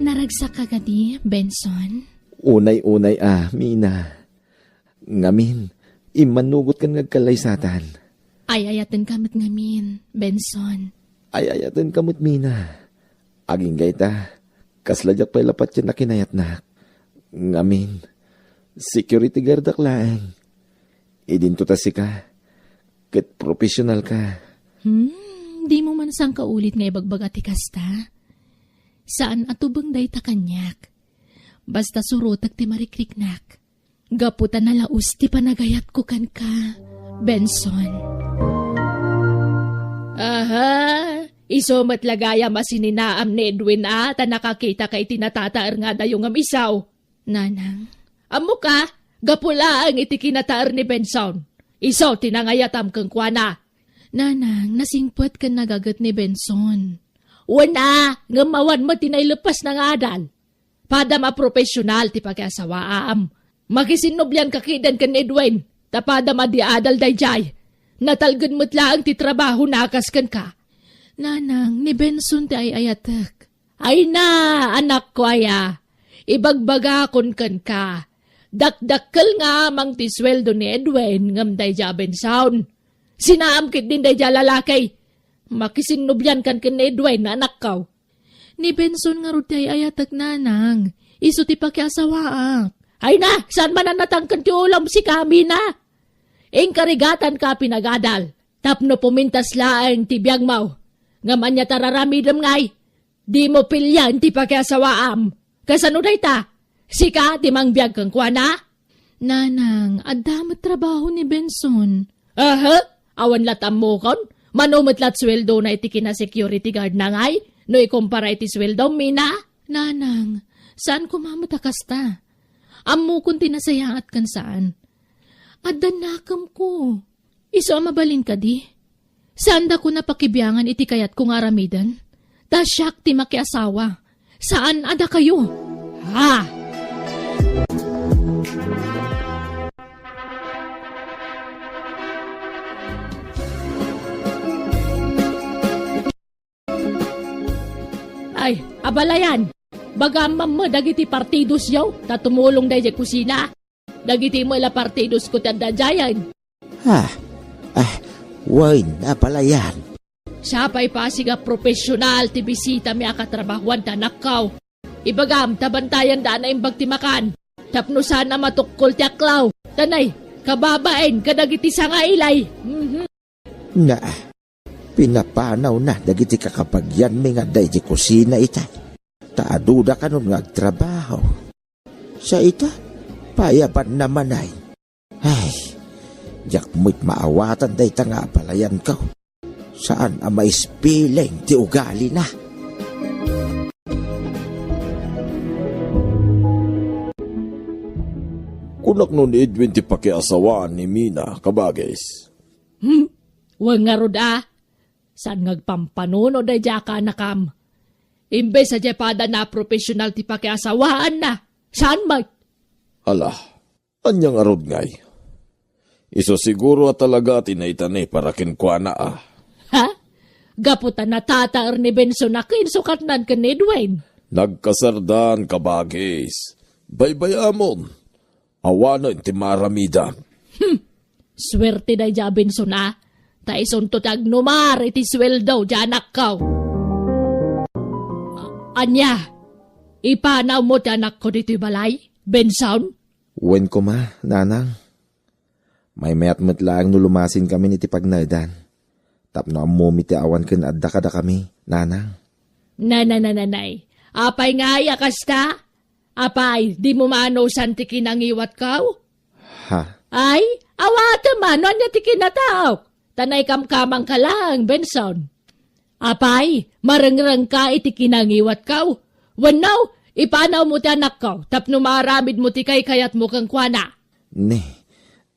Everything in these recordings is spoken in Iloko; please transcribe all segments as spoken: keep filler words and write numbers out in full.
Naragsak ka kadi, Benson? Unay-unay a, Mina. Ngamin, immannugot ken nga agkallaysatan. Ay-ayatenka met ngamin, Benson. Ay-ayatenka met, Mina. Agingga ita, kasla diak pay la patien a kinayatnak. Ngamin, security guardak laeng. Idinto ta sika, ket professional ka. Hmm, dimo man sangkaulit nga ibagbaga ti kasta? Saan a tubeng dayta kaniak. Basta surotek ti marikriknak. Gapu ta nalaus ti panagayatko kenka, Benson. Aha, isu met la gayam a sininaam ni Edwin a ta nakakitaka iti natataer nga adayo ngem isu. Nanang. Ammoka, gapu laeng iti kinataer ni Benson. Isu ti nangayatam kenkuana. Nanang, nasingpet ken nagaget ni Benson. Wen a, ngem awan met ti naileppasna nga adal. Padam a profesional ti pakiasawaam. Makisinnublianka ketdin ken Edwin, ta padam a di adal daydiay. Natalgen met laeng ti trabahona a kas kenka. Nanang, ni Benson ti ay-ayatek. Ay na, anakko aya, ibagbagakon kenka. Dakdakkel nga amang ti sueldo ni Edwin ngem daydiay a Benson. Sinaam ketdin daydiay a lalaki. Makisinnubliankan ken ni Edwin, anakko. Ni Benson ngarud ti ay-ayatek, Nanang. Isu ti pakiasawaak. Ay na, saan man a natangken ti ulom sika, Mina? Inkarigatanka a pinagadal, tapno pumintas laeng ti biagmo. Ngem ania ti ar-aramidem ngay? Dimo pilian ti pakiasawaam. Kasano dayta? Sika ti mangbiag kenkuana? Nanang, adda met trabaho ni Benson. Aha? Awan lat ammokon? Mano met lat sueldona iti kina-security guardna ngay no ikumpara iti sueldom, Mina? Nanang, saan koma met a kasta. Ammokon ti nasayaat ken saan. Adda nakemko. Isu a mabalin kadi? Saandako a pakibiangan iti kayatko nga aramiden? Ta siak ti makiasawa. Saan a dakayo. Ha? Ay, abalayan! Bagaam man met dagiti partidosyo, ta tumulong daydiay kusina. Dagiti met la partidosko ti adda daydiayen. Ah, ah, wen, abalayan. Siak pay pasig a profesional ti bisitami a katrabahoan ti anakko. Ibagam ta bantayanda a naimbag ti makan. Tapno saan a matukkol ti aklaw. Tanay, kababain kadagiti sangailay. Mhm. Na, pinapanawna dagiti kakabagianmi nga adda iti kusina ita. Ta aduda kanon nga agtrabaho. Sa ita, payabanna manen. Ay, diak met maawatan dayta nga abalayanko. Saan a maispiling ti ugalina. Kunak no ni Edwin ti pakiasawaan ni Mina, kabagis. Hmm? Wen ngarud a? Saan nga agpampanunot daydiay a kaanakam? Imbes a diay padana a profesional ti pakiasawaanna, saan met? Ala, ania ngarud ngay? Isu siguro a talaga ti naitani para kenkuana a. Ha? Gapu ta natataer ni Benson a kinsukatnan ken ni Edwin. Nagkasardan, kabagis. Baybay-amon. Awanen ti maaramidam. Hmm. Suerte daydiay a Benson a. Ta isunto ti agnumar iti sueldo diay anakko. A-, ania? Ipanawmo ti anakko ditoy balay, Benson? Wen koma, Nanang. Maymayat met laeng no lumasinkamin iti pagnaedan. Tapno ammomi ti awan ken adda kadakami, Nanang. Nananananay. Apay ngay a kasta? Apay, dimo maanusan ti kinangiwatko? Ha? Ay, awatem a no ania ti kinataok. Ta naikamkamangka laeng, Benson. Apay, marengrengka iti kinangiwatko? Wenno, ipanawmo ti anakko tapno maaramidmo ti kaykayatmo kenkuana. Ne,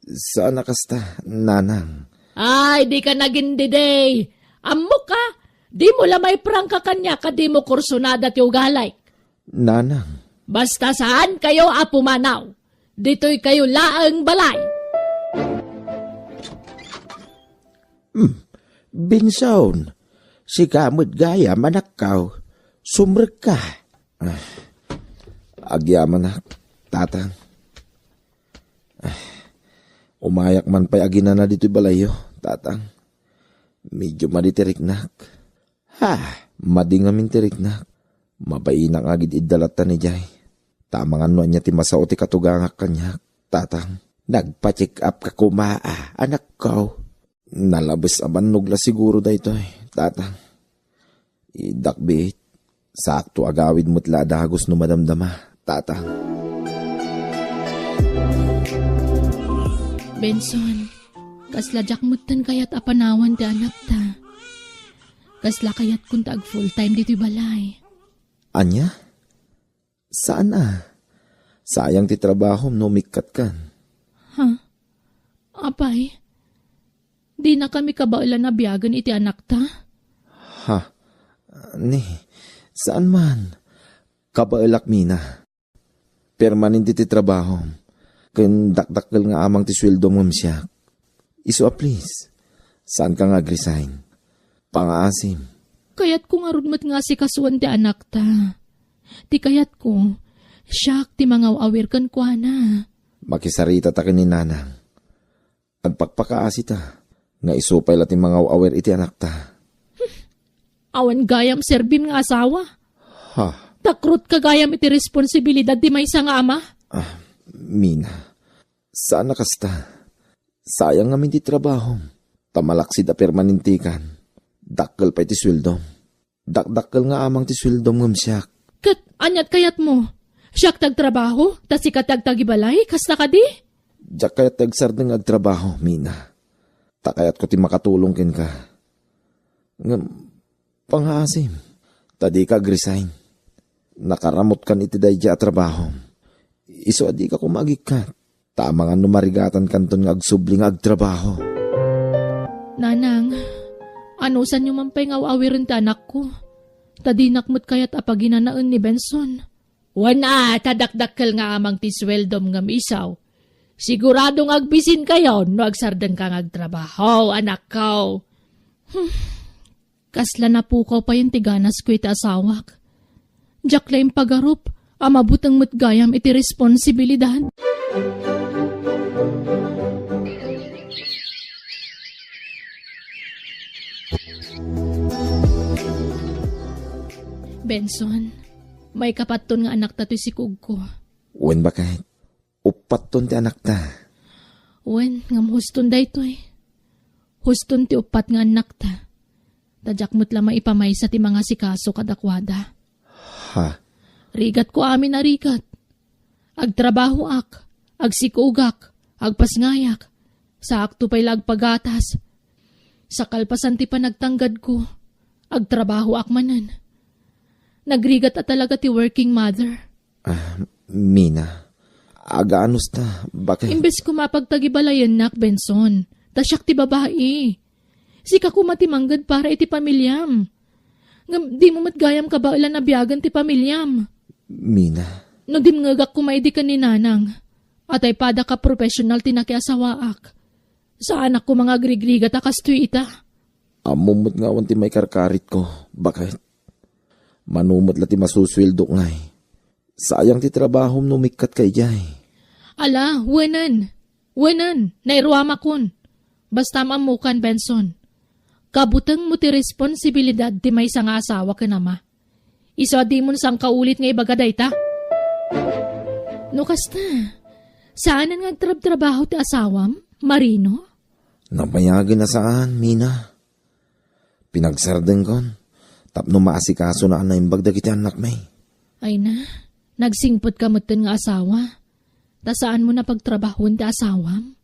saan a kasta, Nanang. Ay, dika nagindidi. Ammok a, dimo la maiprangka kaniak a dimo kursonada ti ugalik. Nanang. Basta saankayo a pumanaw. Ditoykayo laeng balay. Hmm, Benson, sika met gayam, anakko. Sumrekka. Ah, agyamanak, Tatang. Ah, umayak man pay aginana ditoy balayyo, Tatang. Medyo madi ti riknak. Ha? Madi ngamin ti riknak. Mabainak nga agid-idda latta idiay. Ta amangan no ania ti masao ti katugangak kaniak, Tatang. Nagpa-check up ka koma, a, anakko. Nalabes a bannog la siguro daytoy, Tatang. Iddak biit, saakto agawid met la a dagus no madamdama, Tatang. Benson, kasla diak metten kayat a panawan ti anakta. Kasla kayatkon ta ag full time ditoy balay. Ania? Saan a? Sayang ti trabahom no umikkatkan. Ha? Apay, dina kami kabaelan a biagen iti anakta? Ha? Ni, saan man? Kabaelak, Mina. Permanente ti trabahom. Ken dakdakkel nga amang ti sueldom ngem siak. Isu a please. Saanka nga agresign. Pangaasim. Kayatko ngarud met nga asikasuan ti anakta. Ti kayatko, siak ti mangaw-awir kenkuana. Makisarita ta ken ni Nanang. Agpakpakaasita nga isu pay la ti mangaw-awir iti anakta. Awan gayam serbim nga asawa. Ha? Takrutka gayam iti responsibilidad ti maysa nga ama. Ah, Mina, saan a kasta. Sayang ngamin ti trabahom. Ta malaksid a permanentekan. Dakkel pay ti sueldom. Dakdakkel nga amang ti sueldom ngem siak. Ket aniat kayatmo? Siak ti agtrabaho, ta sika ti agtagibalay, kasta kadi? Diak kayat ti agsardeng nga agtrabaho, Mina. Ta kayatko ti makatulong kenka. Ngem, pangaasim, ta dika agresign. Nakaramutkan iti daydiay a trabahom. Isu a dika koma agikkat. Ta amangan no marigatankanton nga agsubli nga agtrabaho. Nanang, anusanyo man pay nga aw-awiren ti anakko. Ta dinak met kayat a paginanaen ni Benson. Wen a, ta dakdakkel nga amang ti sueldom ngem isu. Sigurado nga agbisinkayo no agsardengka nga agtrabaho, anakko. Hmm. Kasla napukaw payen ti ganasko iti asawak. Diak la impagarup a mabuteng met gayam iti responsibilidad. Benson, maikapatton nga anakta toy sikugko. Wen, baket. Uppatton ti anakta. Wen, ngem huston daytoy. Huston ti uppat nga annakta. Ta diak met la maipamaysa ti mangasikaso kadakuada. Ha? Rigatko amin a rigat. Agtrabahoak, agsikugak, agpasngayak. Saakto pay la agpagatas. Sa kalpasan ti panagtanggadko, agtrabahoak manen. Nagrigat a talaga ti working mother. Ah, Mina, aganos ta, baket. Imbes koma pagtagibalayennak, Benson, ta siak ti babai. Sika koma ti mangged para iti pamiliam. Ngem dimo met gayam kabaelan a biagen ti pamiliam. Mina. No dimngegak koma idi ken ni Nanang, atay pada ka professional ti nakiasawaak. Saanak koma nga agrigrigat a kastoy ita. Ammom met nga awan ti maikarkaritko, baket. Mano met la ti masusueldok ngay. Sayang ti trabahom no umikkatka idiay. Ala, wenen. Wenen, nairuamakon. Basta ammokan, Benson. Kabutengmo ti responsibilidad ti maysa nga asawa ken ama. Isu a dimon sangkaulit nga ibaga dayta. No kasta, saanen nga agtrabtrabaho ti asawam, Marino? Nabayagen a saan, Mina. Pinagsardengkon tapno maasikasona a naimbag dagiti annakmi. Ay na, nagsingpetka metten nga asawa. Ta saanmo a pagtrabahoen ti asawam?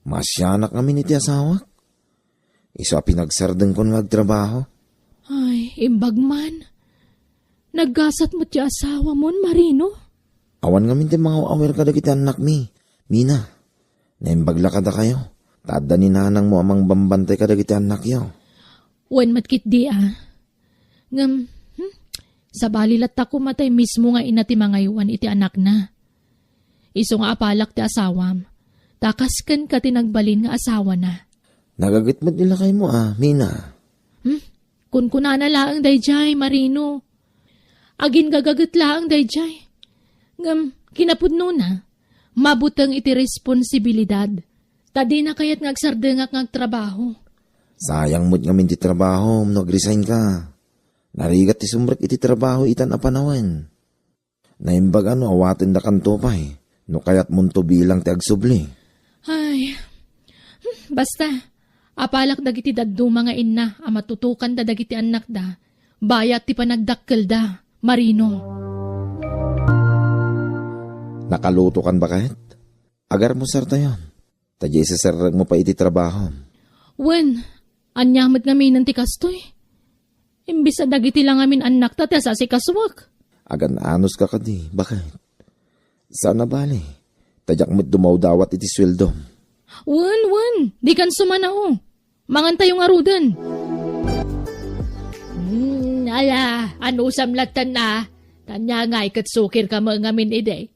Maasianak ngamin iti asawak. Isu a pinagsardengkon nga agtrabaho. Ay, imbag man. Naggasat met ti asawamon, Marino? Awan ngamin ti mangaw-awir kadagiti annakmi, Mina. Naimbag la kadakayo, ta adda ni nanangmo a mangbambantay kadagiti annakyo. Wen met ketdi a. Ngem, hmm, sabali latta koma tay mismo nga ina ti mangaywan iti anakna. Isu nga apalak ti asawam, ta kas kenka ti nagbalin nga asawana. Nagaget met ni lakaymo a, Mina. Hmm? Kunkunana laeng daydiay, Marino. Aginggagaget laeng daydiay. Ngem kinapudnona, mabuteng iti responsibilidad. Ta dina kayat nga agsardengak nga agtrabaho. Sayang met ngamin ti trabahom no agresign ka. Narigat ti sumrek iti trabaho itan a panawen. Naimbag a no awatendakanto pay, no kayatmonto bilang ti agsubli. Ay, hmm, basta, apalak dagiti dadduma nga inna a matutokanda dagiti annakda, bayat ti panagdakkelda, Marino. Nakalutokan ba ket? Agarmusartayon. Ta diay iseserrekmo pay iti trabahom. Wen, ania met ngamin ti kastoy? Imbes a dagiti la ngamin annakta ti asasikasoak. Agan-anos ka kadi, baket? Saan a bale, ta diak met dumawdawat iti sueldom. Wen, wen, dikan sumanao. Mangantayo ngaruden. Hmm, ala, anusam lattan na. Ania ngay ket sukir ka met ngamin idi.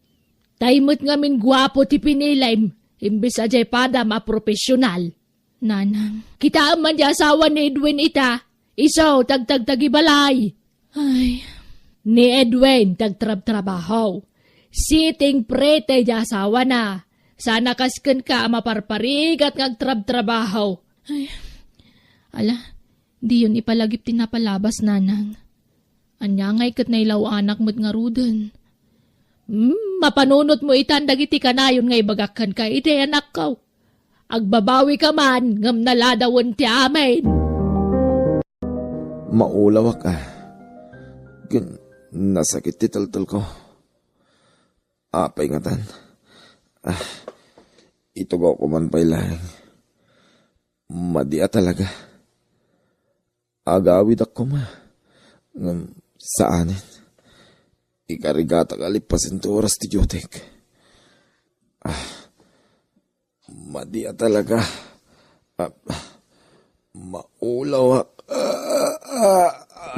Tay met ngamin guapo ti pinilim, imbes a diay padam a profesional. Nanang. Kitaem man ti asawa ni Edwin ita, isu ti agtagtagibalay. Ay. Ni Edwin ti agtrabtrabaho. Sitting pretty ti asawana. Saan a kas kenka a maparparigat nga agtrabtrabaho. Ay. Ala, diyon ipalagip ti napalabas, Nanang. Ania ngay ket nailaw-anak met ngaruden? Hmm, mapanunotmo itan dagiti kanayon nga ibagak kenka idi, anakko. Agbabawika man, ngem naladawen ti amin. Maulawak, a. Ken nasakit ti teltelko. Apay ngatan? A, itugawko man pay laeng. Madi a talaga. Agawidak koma. Ngem saanen. Ikarigatak a lippasen ti oras ti diotek. A, madi a talaga. A, maulawak. A, a, a.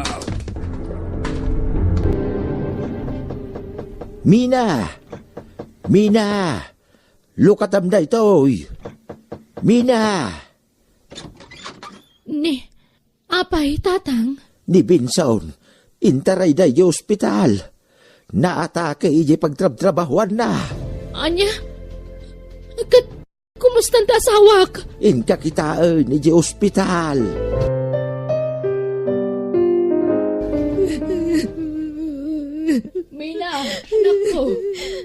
Mina! Mina! Lukatam daytoy! Mina! Ni, apay, tatang? Ni Benson, intarayda idiay ospital. Naatake idiay pagtrabtrabahuanna. Ania? Ket, kumustan ti asawak? Inka kitaen idiay ospital. Mina, anakko,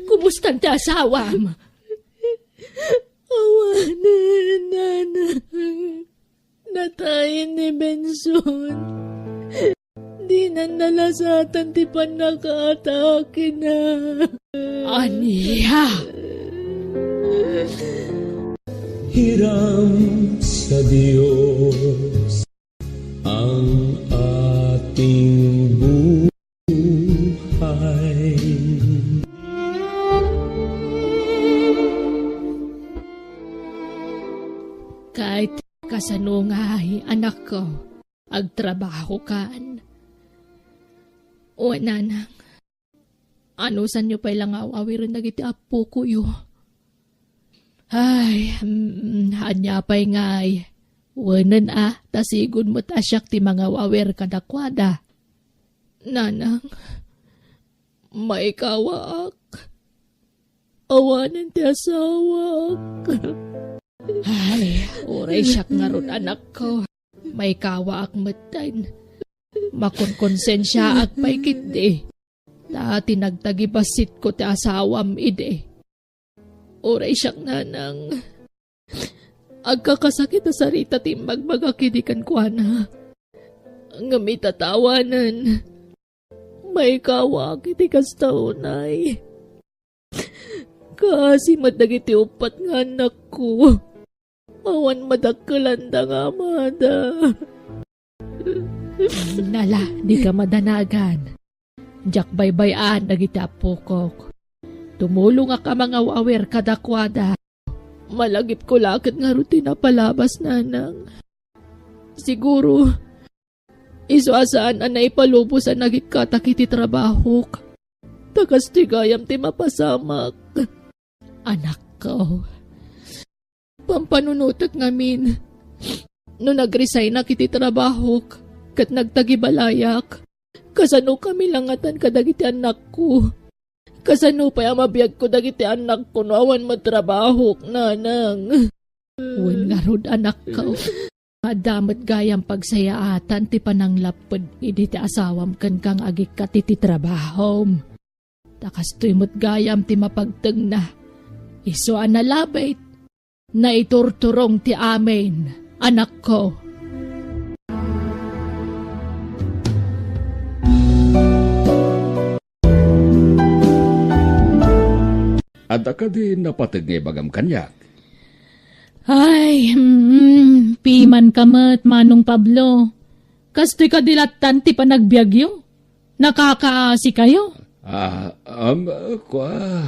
kumustan ti asawam? Awanen, nanang. Natay ni Benson. Dinan nalasatan ti pannakaatakena. Ania? Hiram sa Dios ang ating buhay. Ket kasano ngay, anakko, agtrabahokan? O, nanang, anusanyo pay la nga aw-awiren dagiti appokoyo? Ay, mm, ania pay ngay? Wenen a, ta sigun met a siak ti mangaw-awir kadakuada. Nanang, maikawaak. Awanen ti asawak. Ay, uray siak ngarud, anakko. Maikawaak metten. Makonkonsensiaak pay ketdi. Ta tinagtagibasitko ti asawam idi. Uray siak, nanang. Agkakasakit a sarita ti imbagbaga kidi kenkuana. Ngem ita ta awanen, maikawaak iti kasta unay. Kaasi met dagiti uppat nga annakko. Awan madakkelanda nga amada. Nala, dika madanagan. Diak baybay-an dagiti appokok. Tumulongak a mangaw-awir kadakuada. Malagipko la ket ngarud ti napalabas, nanang. Siguro, isu a saan a naipalubos a nagikkatak iti trabahok. Ta kastoy gayam ti mapasamak. Anakko, pampanunotek ngamin. No nagresignak iti trabahok ket nagtagibalayak, Kasano kami langatan kadagiti annakko? Kasano pay a mabiagko dagiti annakko no awan met trabahok, nanang? Wen ngarud, anakko. Adda met gayam pagsayaatan ti pananglapped idi ti asawam kenka nga agikkat iti trabahom. Ta kastoy met gayam ti mapagtengna. Isu a nalabit, naiturturong ti amin, anakko. Adda kadi napateg nga ibagam kaniak? Ay, mm, pimanka met, Manong Pablo. Kastoy kadi lattan ti panagbiagyo? Nakakaasikayo? Ah, um, kua,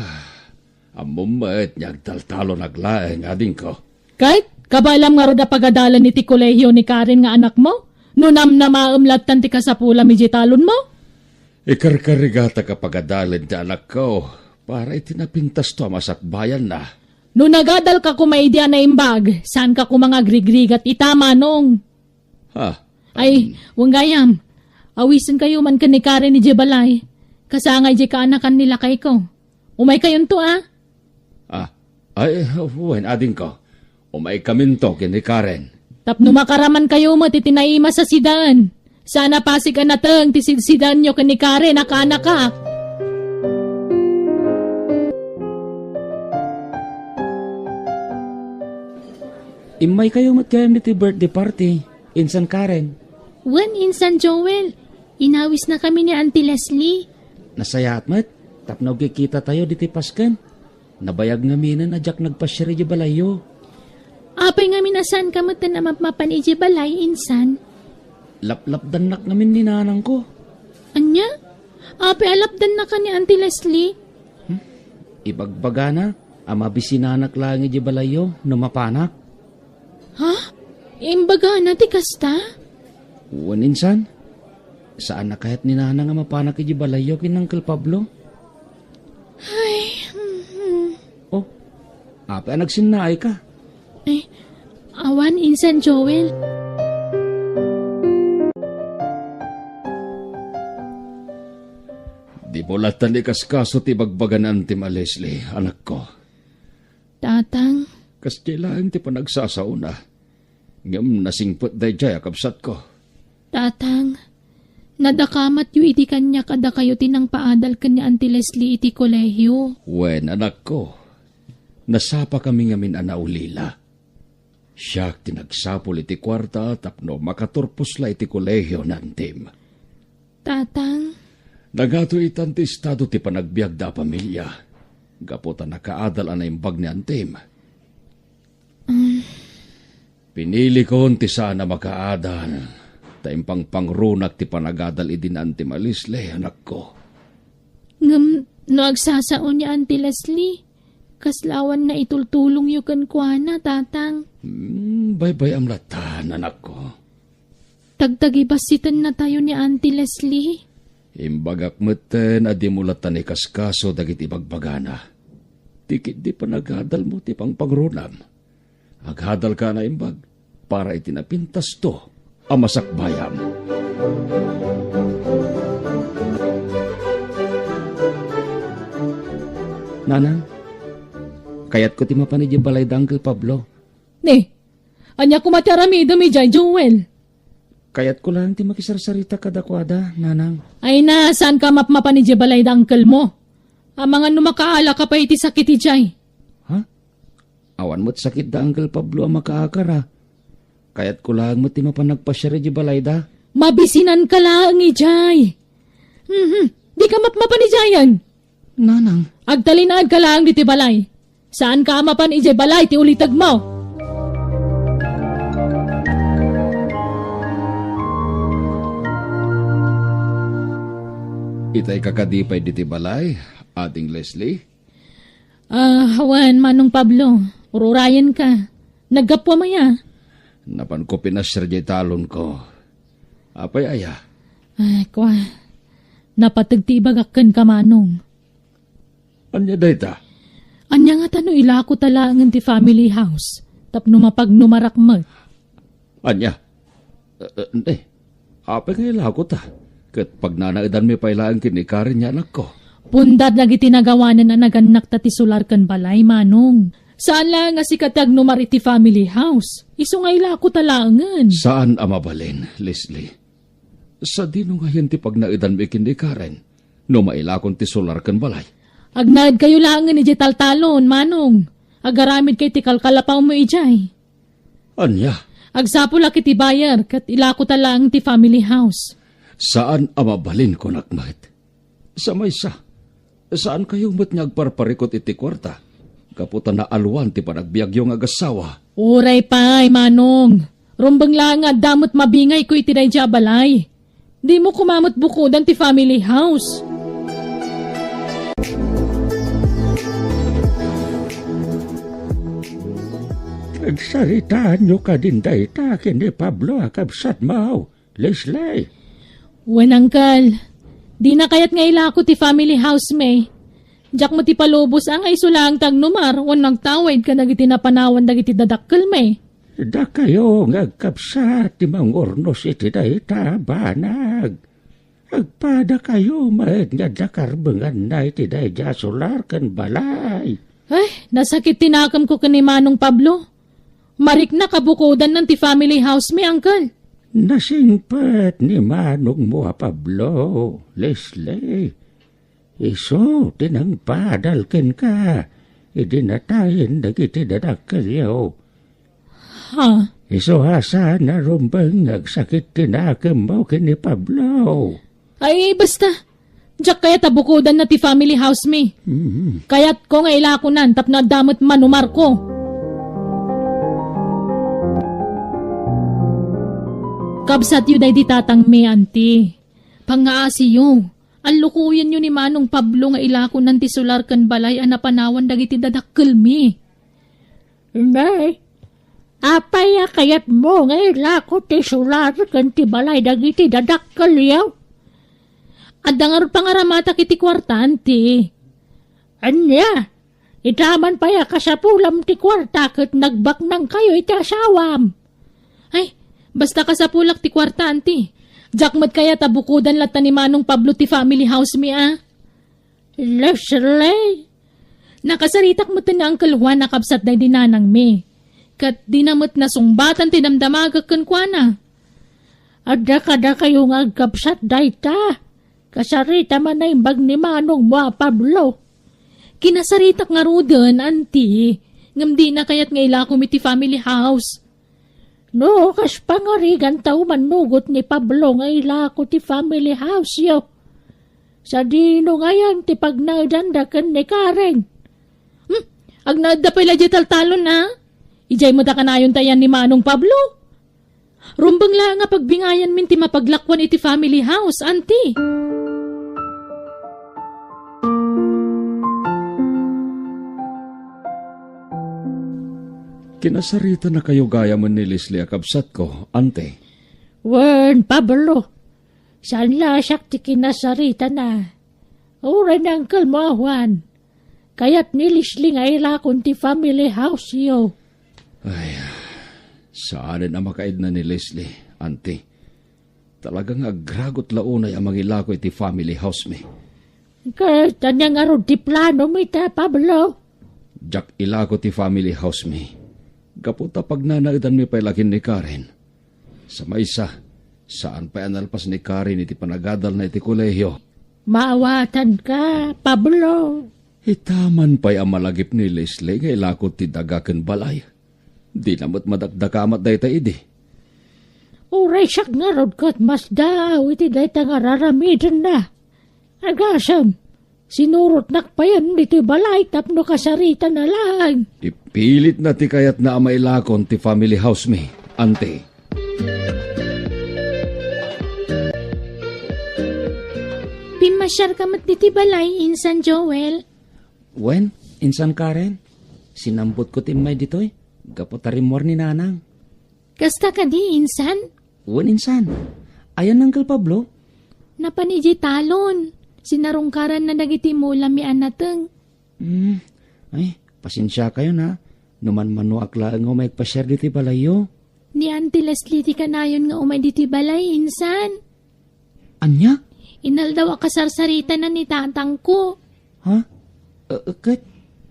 ammom met nga agtaltalon laeng, adingko. Ket, kabaelam ngarud a pagadalen iti kolehio ni Karen nga anakmo? No namnamaem lattan ti kasapulam iti talonmo? Ikarkarigatak a pagadalen ti anakko para iti napintasto a masakbayanna. No nagadalka koma idi a naimbag, saanka koma nga agrigrigat ita, Manong. Ha? Ay, wen gayam. Awisenkayo man ken ni Karen idiay balay. Kasangay diay kaanakan ni lakayko. Umaykayonto, a? Ah, ay, wen, adingko. Umaykaminto ken ni Karen. Tapno makaramankayo met iti naimas a sidaen. Saan a pasig a nateng ti sidsidaenyo ken ni Karen a kaanakak. Immaykayo met gayam ditoy birthday party, insan Karen. Wen, insan Joel, inawisnakami ni Auntie Leslie. Nasayaat met, tapno agkikitatayo ditoy Pasken. Nabayag ngaminen a diak nagpasiar idiay balayyo. Apay ngamin a saanka metten a mapmapan idiay balay, insan? Laplapdannak ngamin ni nanangko. Ania? Apay a lapdannaka ni Auntie Leslie? Hmm? Ibagbagana a mabisinanak laeng idiay balayyo no mapanak. Ha? Imbagana ti kasta? Wen, insan. Saan a kayat ni Nanang a mapanak idiay balayyo ken Uncle Pablo? Ay, mhm. Oh, apay a nagsinnaayka? Ay, awan, insan Joel. Dimo lattan ikaskaso ti ibagbaga ni Auntie Leslie, anakko. Tatang. Kasdiay laeng ti panagsasaona. Ngem nasingpet daydiay a kabsatko. Tatang, nadakamatyo idi kaniak a dakayo ti nangpaadal ken ni Auntie Leslie iti kolehio. Wen, anakko. Nasapakami ngamin a naulila. Siak ti nagsapul iti kuarta tapno makaturpos la iti kolehio ni antim. Tatang. Nagatoy itan ti estado ti panagbiagda a pamilia, gapu ta nakaadal a naimbag ni antim. Mm. Pinilikon ti saan a makaadal, ta impangpangrunak ti panagadal idi ni Auntie Leslie, anakko. Ngem no agsasao ni Auntie Leslie, kasla awan naitultulongyo kenkuana, Tatang. Hmm, baybay-am lattan, anakko. Tagtagibassitennatayo ni Auntie Leslie. Imbagak metten a dimo lattan ikaskaso dagiti ibagbagana. Ti ketdi panagadalmo ti pangpangrunam. Aghadalka a naimbag para iti napintasto a masakbayam. Nanang, kayatko ti mapan idiay balay da Uncle Pablo. Ne, ania koma ti aramidem idiay, Joel? Kayatko laeng ti makisarsarita kadakuada, Nanang. Ay na, saanka mapmapan idiay balay da uncle mo? Amangan no makaalaka pay iti sakit idiay. Ha? Awan met sakit da Uncle Pablo a makaakar, a. Kayatko laeng met ti mapan nagpasiar idiay balayda. Mabisinanka laeng idiay. Mhm. Dika mapmapan idiayen. Nanang. Agtalinaedka laeng ditoy balay. Saanka a mapan idiay balay ti ulitegmo. Itayka kadi pay ditoy balay, Ading Leslie? Ah, awan, Manong Pablo. Ururayenka. Naggapuam aya? Napanko pinasiar diay talonko. Apay aya? Ay, kua. Napateg ti ibagak kenka, Manong. Ania dayta? Ania ngata no ilakota laengen ti family house tapno mapagnumarak met? Ania? Eh, eh, ne, apay nga ilakota? Ket pagnanaedanmi pay laeng ken ni Karen nga anakko. Punda dagiti nagawanen a nagannakta ti solar ken balay, Manong. Saan laeng a sika ti agnumar iti family house. Isu nga ilako ta laengen. Saan a mabalin, Leslie. Sadino ngayen ti pagnaedanmi ken ni Karen no mailakon ti solar ken balay? Agnaedkayo laengen idiay taltalon, Manong. Agaramidkayo ti kalkalapawmo idiay. Ania? Agsapulak iti buyer ket ilako ta laeng ti family house. Saan a mabalin, kunak met. Sa maysa, saankayo met nga agparparikut iti kuarta gapu ta naalwan ti panagbiagyo nga agassawa. Uray pay, Manong. Rumbeng laeng nga adda met mabingayko iti daydiay a balay. Dimo koma met bukodan ti family house. Agsaritaanyo kadin dayta ken ni Pablo a kabsatmo, Leslie? Wen, Uncle. Dina kayat nga ilako ti family house mi. Diak met ipalubos a nga isu laeng ti agnumar wenno agtawid kadagiti napanawan dagiti dadakkelmi. Dakayo nga agkabsat ti mangurnos iti dayta a banag. Agpadakayo met nga adda karbenganna iti daydiay a solar ken balay. Ay, nasakit ti nakemko ken ni Manong Pablo. Mariknak a bukodannan ti family house mi, Uncle. Nasingpet ni manongmo a Pablo, Leslie. Isu ti nangpadal kenka idi natayen dagiti dadakkelyo. Ha? Isu a saan a rumbeng nga agsakit ti nakemmo ken ni Pablo. Ay, basta. Diak kayat a bukodanna ti family house mi. Mhm. Kayatko nga ilakonan tapno adda met manumarko. Kabsatyo daydi tatangmi, Auntie. Pangngaasiyo. Allukoyenyo ni Manong Pablo nga ilakonan ti solar ken balay a napanawan dagiti dadakkelmi. Nay, apay a kayatmo nga ilako ti solar ken ti balay dagiti dadakkelyo? Adda ngarud pangaramatak iti kuarta, Auntie. Ania? Ita man pay a kasapulam ti kuarta ket nagbaknangkayo iti asawam. Ay, basta kasapulak ti kuarta, Auntie. Diak met kayat a bukodan latta ni Manong Pablo ti family house mi a. Leslie! Nakasaritak met ni Uncle Juan a kabsat daydi nanangmi. Ket dina met nasungbatan ti damdamagek kenkuana. Adda kadakayo nga agkabsat dayta. Kasarita man naimbag ni manongmo a Pablo. Kinasaritak ngaruden, Auntie, ngem dina kayat nga ilakom iti family house. No, kas pangarigan ta umannugot ni Pablo nga ilako ti family house-yo. Sadino ngayen ti pagnaedanda ken ni Karen? Hmm? Agnaedda pay la diay taltalon, a? Idiay met a kanayon ta ayan ni Manong Pablo? Rumbeng laeng a pagbingayanmin ti mapaglakuan iti family house, Auntie. Kinasaritanakayo gayamen ni Leslie a kabsatko, Auntie. Wen, Pablo, saan la a siak ti kinasaritana. Uray ni Uncle mo a Juan, kayat ni Leslie nga ilakon ti family house-yo. Ay, saanen a makaidna ni Leslie, Auntie. Talaga nga agragot la unay a mangilako iti family house mi. Ket ania ngarud ti planom ita, Pablo? Diak ilako ti family house mi. Gapu ta pagnanaedanmi pay la ken ni Karen. Sa maysa, saan pay a nalpas ni Karen iti panagadalna iti kolehiyo. Maawatanka, Pablo. Ita man pay a malagip ni Leslie nga ilako ti daga ken balay. Dina met madakdakamat dayta idi. Uray siak ngarud ket masdaaw iti dayta nga raramidenna. Agasem, sinurotnak payen ditoy balay tapno kasaritana laeng. Ipilitna ti kayatna a mailakon ti family house mi, Auntie. Pimmasiarka met ditoy balay, Insan Joel. Wen, Insan Karen, sinambotko ti immay ditoy, gapu ta rimmuar ni Nanang. Kasta kadi, Insan? Wen, Insan. Ayan ni Uncle Pablo? Napan idiay talon. Sinarungkaranna dagiti mula mi a nateng. Hmm. Ay, pasensiakayon, ha. No manmanoak laeng nga umay agpasiar ditoy balayyo. Ni Auntie Leslie ti kanayon nga umay ditoy balay, Insan. Ania? Inaldaw a kasarsaritana ni tatangko. Ha? Eh, ket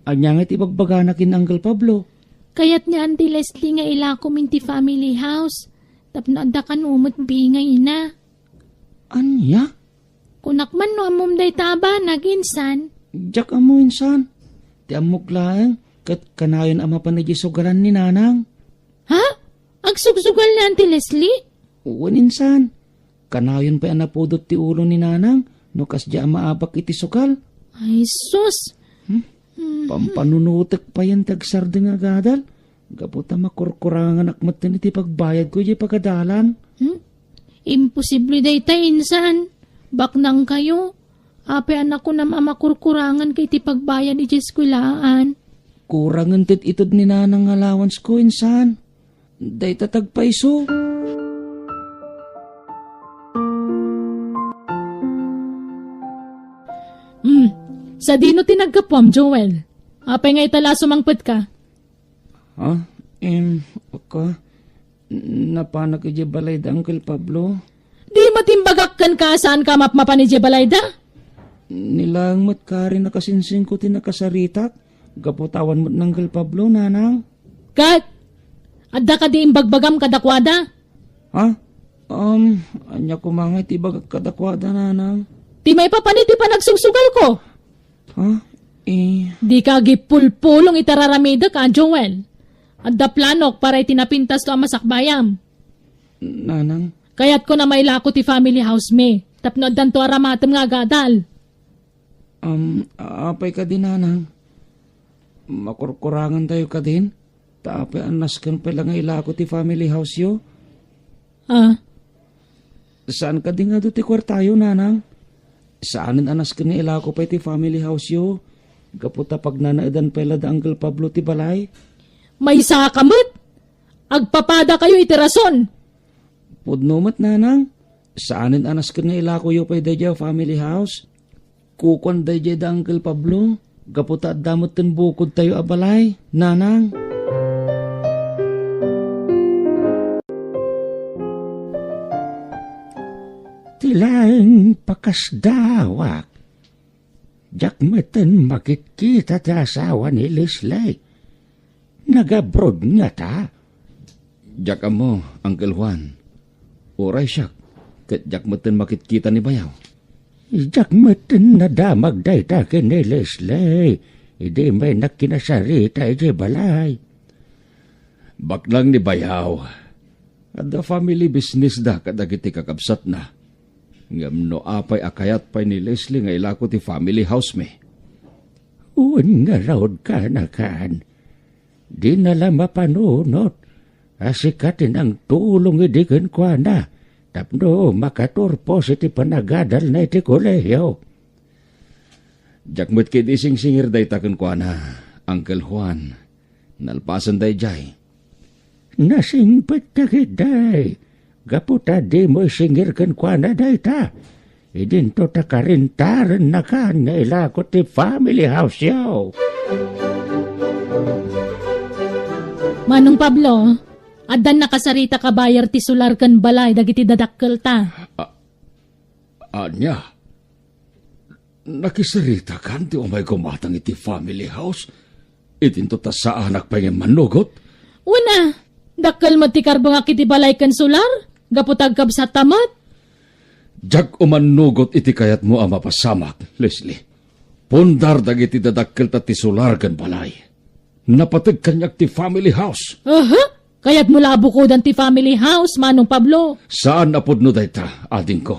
ania nga ti ibagbagana ken Uncle Pablo? Kayat ni Auntie Leslie nga ilakom iti family house tapno adda kano met bingayna. Ania? Kunak man no ammom dayta a banag, insan. Diak ammo, insan. Ti ammok laeng, ket kanayon a mapan idiay sugalan ni Nanang. Ha? Agsugsugal ni Auntie Leslie? Wen, insan. Kanayon pay a napudot ti ulo ni Nanang no kasdiay a maabak iti sugal. Ay, sus! Hmm? Mhm. Pampanunotek payen ti agsardeng a gadal. Gapu ta makurkuranganak metten iti pagbayadko idiay pagadalan. Hmm? Imposible dayta, insan. Baknangkayo. Apay a nakunam a makurkuranganka iti pagbayad idiay eskuelaan? Kurangen ti ited ni Nanang nga allowance ko, insan. Dayta ti agpayso. Hmm. Sadino ti naggapuam, Joel? Apay nga ita la a sumangpetka? Ha? Em, aka, napanak idiay balay da Uncle Pablo. Di met imbagak kenka a saanka a mapmapan idiay balay da? Ni laeng met kari nakasingsingko ti nakasaritak, gapu ta awan met ni Uncle Pablo, Nanang. Ket, adda kadi imbagbagam kadakuada? Ha? Um, ania koma ngay ti ibagak kadakuada, Nanang? Ti maipapan iti panagsugsugalko. Ha? Eh. Dika agipulpulong iti ar-aramidek, a, Joel. Adda planok para iti napintasto a masakbayam. Nanang? Kayatko a mailako ti family house mi, tapno addanto aramatem nga agadal. Um, apay kadi, Nanang? Makurkurangantayo kadin? Ta apay a nasken pay la nga ilako ti family house-yo? Ah. Saan kadi nga adu ti kuartayo, Nanang? Saanen a nasken nga ilako pay ti family house-yo, gapu ta pagnanaedan pay la da Uncle Pablo ti balay? Maysaka met! Agpapadakayo iti rason! Pudno met, Nanang. Saanen a nasken nga ilakoyo pay daydiay a family house. Kukuan daydiay da Uncle Pablo, gapu ta adda metten bukodtayo a balay, Nanang. Ti laeng pakasdawak, diak metten makitkita ti asawa ni Leslie. Nag-abroad ngata? Diak ammo, Uncle Juan. Uray siak, ket diak metten makitkita ni bayaw. Diak metten nadamag dayta ken ni Leslie idi maynak kinasarita idiay balay. Baknang ni bayaw, adda family business da kadagiti kakabsatna. Ngem no apay a kayat pay ni Leslie nga ilako ti family house mi? Wen ngarud, kanakan. Dina la mapanunot a sika ti nangtulong idi kenkuana tapno makaturpos iti panagadalna iti kolehio. Diak met ketdi singsingir dayta kenkuana, Uncle Juan. Nalpasen daydiay. Nasingpet dagiti, gapu ta dimo isingir kenkuana dayta. Idinto ta karintarennakan nga ilako ti family house-yo. Manong Pablo, addan nakasaritak a buyer ti solar ken balay dagiti dadakkelta. A-, ania? Nakisaritakan ti umayko matang iti family house? Idinto ta saanak pay nga immannugot? Wen a, dakkel met ti karbengak iti balay ken solar, gapu ta agkabsatta met. Diak umannugot iti kayatmo a mapasamak, Leslie. Pundar dagiti dadakkelta ti solar ken balay. Napateg kaniak ti family house. Aha? Kayatmo la a bukodan ti family house, Manong Pablo? Saan a pudno dayta, adingko.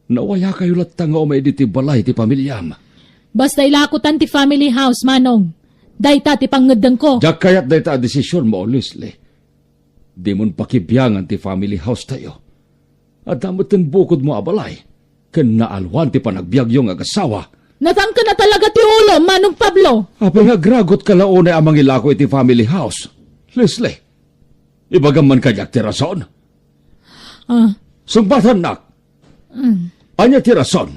Nawayakayo latta nga umay ditoy balay ti pamiliam. Basta ilakotan ti family house, Manong. Dayta ti pangngeddengko. Diak kayat dayta a desisionmo, Leslie. Dimon pakibiangan ti family house tayo. Adda metten bukodmo a balay. Ken naalwan ti panagbiagyo nga agasawa. Natangken a talaga ti ulo, Manong Pablo. Apay nga agragotka la unay a mangilako iti family house, Leslie? Ibagam man kadiak ti rason? Ah. Sungbatannak. Mm. Ania ti rason?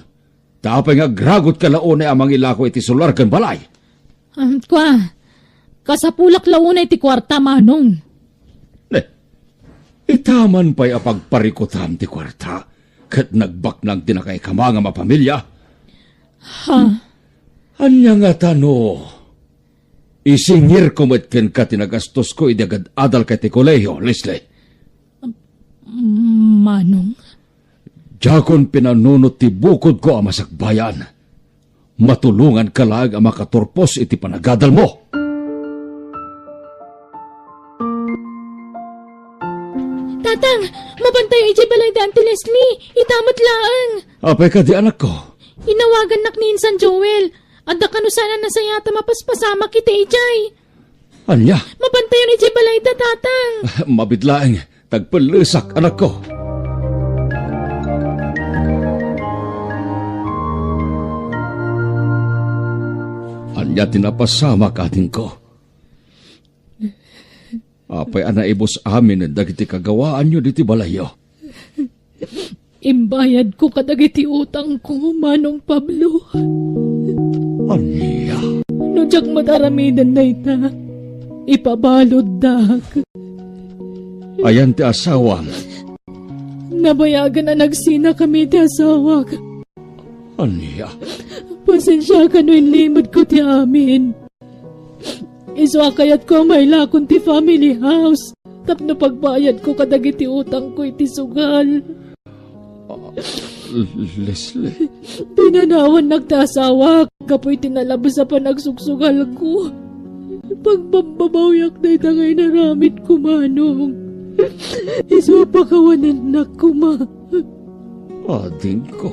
Ta apay nga agragotka la unay a mangilako iti solar ken balay? Ah, kua, kasapulak la unay ti kuarta, Manong. Ne, ita man pay a pagparikutam ti kuarta. ket nagbaknang ti nakaikamangam a pamilia. Ha? Ania ngata no isingirko met kenka ti nagastosko idi agad-adalka iti kolehiyo, Leslie? Manong? Diakon pinanunot ti bukodko a masakbayan. Matulonganka laeng a makaturpos iti panagadalmo. Tatang, mapantayo idiay balay da Auntie Leslie. Ita met laeng. Apay kadi, anakko? Inawagannak ni Insan Joel. Adda kano saan a nasayaat a mapaspasamak iti idiay. Ania? Mapantayon idiay balayda, Tatang. Mabiit laeng, tagpellesak, anakko. Ania ti napasamak, adingko? Apay a naibus amin dagiti kagawaanyo ditoy balayyo? Imbayadko kadagiti utangko, Manong Pablo. Ania? No diak met aramiden dayta, ipabaluddak. Ayan ti asawam? Nabayagen a nagsinakami ti asawak. Ania? Pasensiakan no inlimedko ti amin. Isu a kayatko a mailakon ti family house tapno pagbayadko kadagiti utangko iti sugal. Ah, Leslie. Pinanawannak ti asawak gapu iti nalabes a panagsugsugalko. Pagbabbabawiak dayta nga inaramidko, Manong. Isu a pakawanennak koma. Adingko.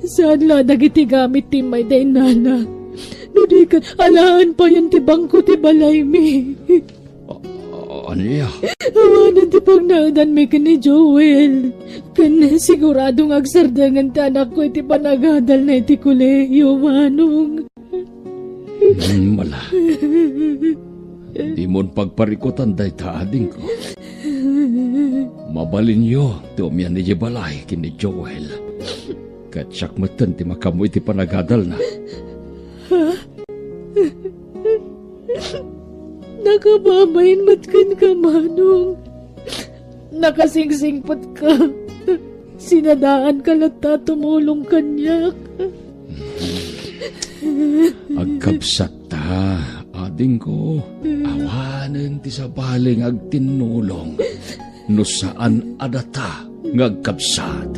Saan la dagiti gamit ti immay da innana. No di ket, alaen payen ti bangko ti balaymi. A-, ania? Awanen ti pagnaedanmi ken ni Joel. Ken sigurado nga agsardengen ti anakko iti panagadalna iti kolehiyo, Manong. Hmm, mala. Dimon pagparikutan dayta, adingko. Mabalinyo ti umian idiay balay ken ni Joel. Ket siak metten ti makaammo iti panagadalna. Nakababain met kenka, Manong. Nakasingsingpetka. Sinadaanka latta a tumulong kaniak. Agkabsatta, adingko, awanen ti sabali nga agtinnulong no saan a data nga agkabsat.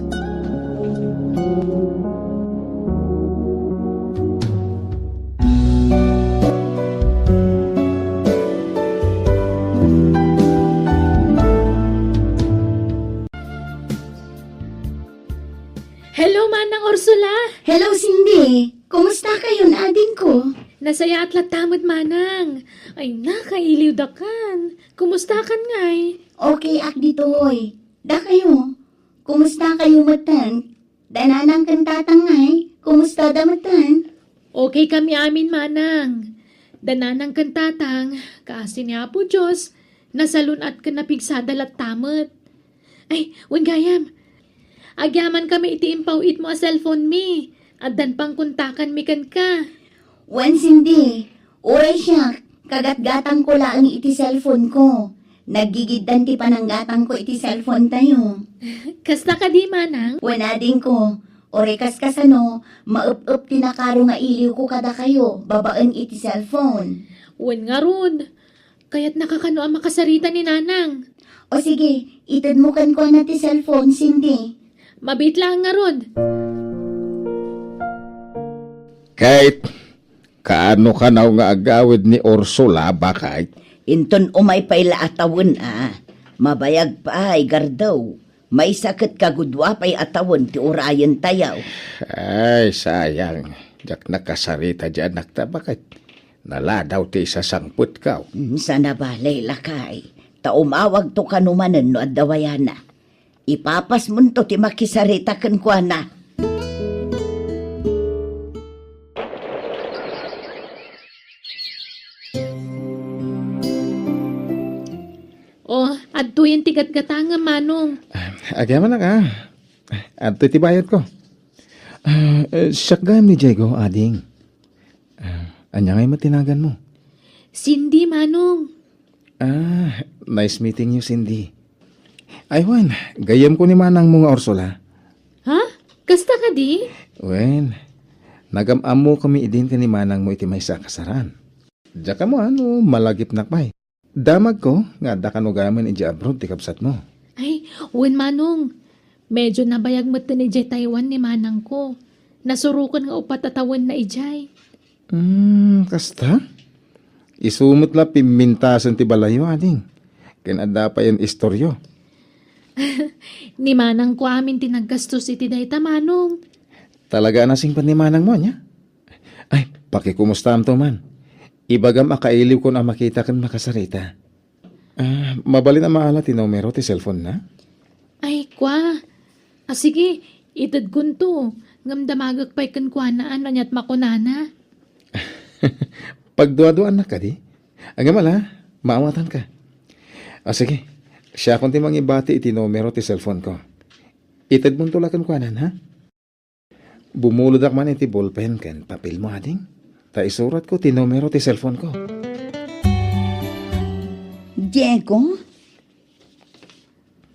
Hello, Manang Ursula! Hello, Cindy! Kumusta kayon, adingko? Nasayaat latta met, Manang. Ay, nakailiwdakan. Kumustakan ngay? Okay ak ditoy. Dakayo? Kumusta kayo metten? Da nanang ken tatang ngay? Kumusta da metten? Okay kami amin, Manang. Da nanang ken tatang, kaasi ni Apo Dios, nasalun-at ken napigsada latta met. Ay, wen gayam. Agyaman kami iti impaw-itmo a cellphone mi. Addan pangkontakan mi kenka. Wen, Cindy, uray siak, kagatgatangko laeng iti cellphone ko. Naggigiddan ti pananggatangko iti cellphone tayo. Kasta kadi, Manang? Wen, adingko, uray kaskasano, maep-ep ti nakaro nga iliwko kadakayo babaen iti cellphone. Wen ngarud, kayatnaka kano a makasarita ni Nanang? O sige, itedmo kenkuana ti cellphone, Cindy. Mabiit laeng ngarud. Kate, kaano kanaw nga agawid ni Ursula, baket? Inton umay pay la a tawen a, mabayag pay, gardaw. Maysa ket kagudua pay a tawen ti urayen tayo. Ay, sayang. Diak nakasarita diay anakta, baket. Naladaw ti isasangpetko. Mm, sana balay, lakay. Ta umawagto kano manen no adda wayana. Ipapasmonto ti makisarita kenkuana. Oh, adtoyen ti gatgatangem, Manong. Ah, agyamanak, ah. Adtoy ti bayadko. Ah, eh, siak gayam ni Diego, ading. Ah, ania ngay met ti naganmo? Cindy, Manong. Ah, nice meeting you, Cindy. Ay, wen, gayyemko ni manangmo nga Ursula. Ha? Kasta kadi? Wen, nagam-ammokami idin ken ni manangmo iti maysa a kasaran. Diak ammo no malagipnak pay. Damagko nga adda kano gayamen idiay abroad ti kabsatmo. Ay, wen manong. Medyo nabayag met idiay Taiwan ni manangko. Nasuroken nga upat a tawenna idiay. Hmm, kasta? Isu met la pimmintasen ti balayyo, ading. Ken adda pay istoryo. Ni manangko amin ti naggastos iti dayta, manong. Talaga a nasingpet ni manangmo, ania? Ay, pakikumustamto man. Ibagam a kailiwkon a makita ken makasarita. Ah, mabalin a maala ti numero ti cellphone-na? Ay, kua. Ah, sige, itedkonto. Ngem damagek pay kenkuana no aniat makunana. Pagduaduaannak kadi? Ngem ala, maawatanka. Ah, sige, siakon ti mangibati iti numero ti cellphone-ko. Itedmonto la kenkuana, ha? Bumulodak man iti bolpen ken papelmo, ading. Ta isuratko ti numero ti cellphone-ko. Diego?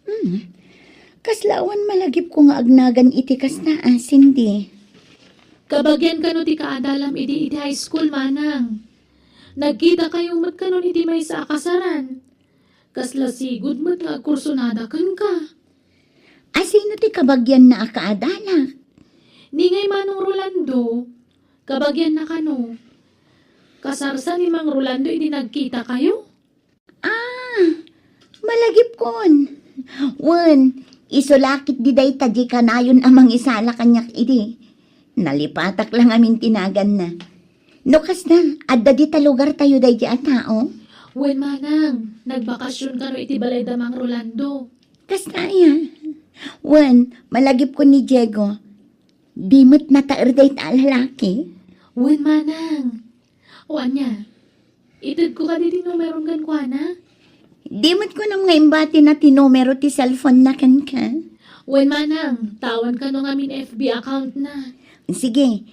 Hmm. Kasla awan malagipko nga agnagan iti kasta, a, Cindy. Kabagian kano ti kaadalam idi iti high school, manang. Nagkitakayo met kanon iti maysa a kasaran. Kasla sigud met nga agkursunada kenka. A, sino ti kabagianna a kaadalak? Ni ngay Manong Rolando, kabagianna kano. Kasarsa ni Mang Rolando idi nagkitakayo? Ah, malagipkon. Wen, isu la ketdi dayta diay kanayon a mangisala kaniak idi. Nalipatak la ngamin ti naganna. No kasta, adda dita lugartayo daydi a tao? Wen, manang, nagbakasyon kano iti balay da Mang Rolando. Kasta aya? Wen, malagipkon ni Diego. Di met nataer dayta a lalaki? Wen, manang. O ania, itedko kadi ti numerom kenkuana? Di met kunam nga imbatina ti numero ti cellphone-na kenka? Wen, manang, ta awan kano ngamin F B account-na. Sige,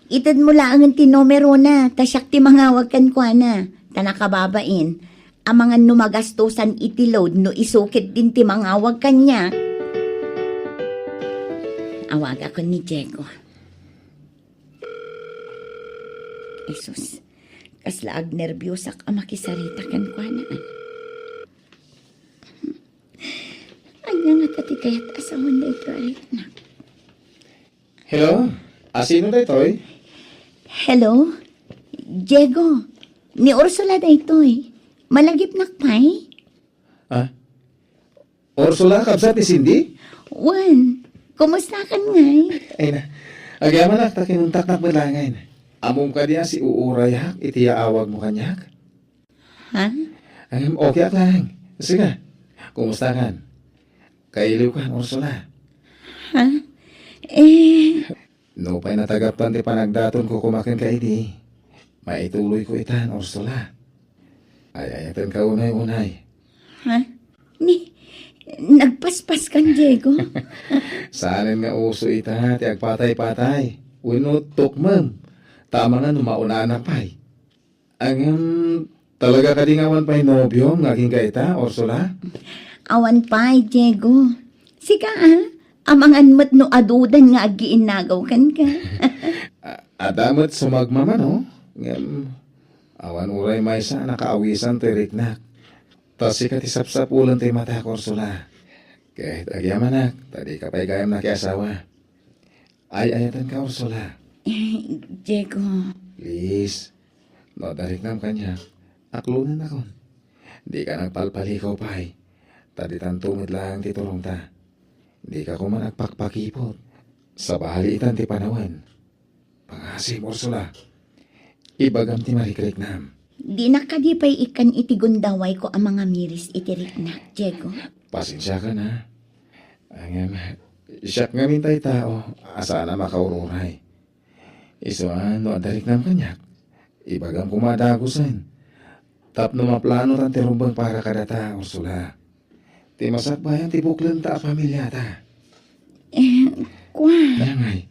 itedmo laengen ti numerona, ta siak ti mangawag kenkuana, ta nakababain. Amangan no magastosan iti load no isu ketdin ti mangawag kaniak. Awagakon ni Diego. Jesus, kasla agnerbiosak a makisarita kenkuana. Ania ngata ti kayat a sawen daytoy a riknak? Hello? A, sino daytoy? Hello? Diego, ni Ursula daytoy. Malagipnak pay? Ah? Ursula, kabsat ni Cindy? Wen, kumustakan ngay? Ay na, agyamanak ta kinuntaknak met laengen. Ammom kadi a si-uurayak iti yaawagmo kaniak? Ha? Em, okay ak laeng. Siak, kumustakan? Kailiwkan, Ursula? Ha? Eh. Nupay natagaptan ti panagdatonko koma kenka idi, maituloyko itan, Ursula. Ay-ayatenka unay-unay. Ha? Ni, nagpaspaskan, Diego? Saanen nga uso ita ti agpatay-patay wenno tukmem, ta amangan no maunana pay. Ngem, talaga kadi nga awan pay nobiom nga agingga ita, Ursula? Awan pay, Diego. Sika, a, amangan met no adudan nga aggiinnagaw kenka. A-, adda met sumagmamano, ngem awan uray maysa a nakaawisan toy riknak. Ta sika ti sapsapulen toy matak, Ursula. Ket agyamanak, ta dika pay gayam nakiasawa. Ay-ayatenka, Ursula. Eh, Diego. Please, no adda riknam kaniak, aklonennakon. Dika nagpalpalikaw pay, ta ditanto met laeng ti turongta. Dika koma agpakpakipot, sabali itan ti panawen. Pangasim, Ursula. Ibagam ti marikriknam. Dinak kadi pay ikkan iti gundawayko a mangamiris iti riknak, Diego? Pasensiakan, a. Ngem, siak ngamin tay tao a saan a makaururay. Isu a no adda riknam kaniak, ibagam koma a dagusen. Tapno maplanotan ti rumbeng para kadata, Ursula. Ti masakbayan ti buklenta a pamiliata. Eh, kua. Nangay,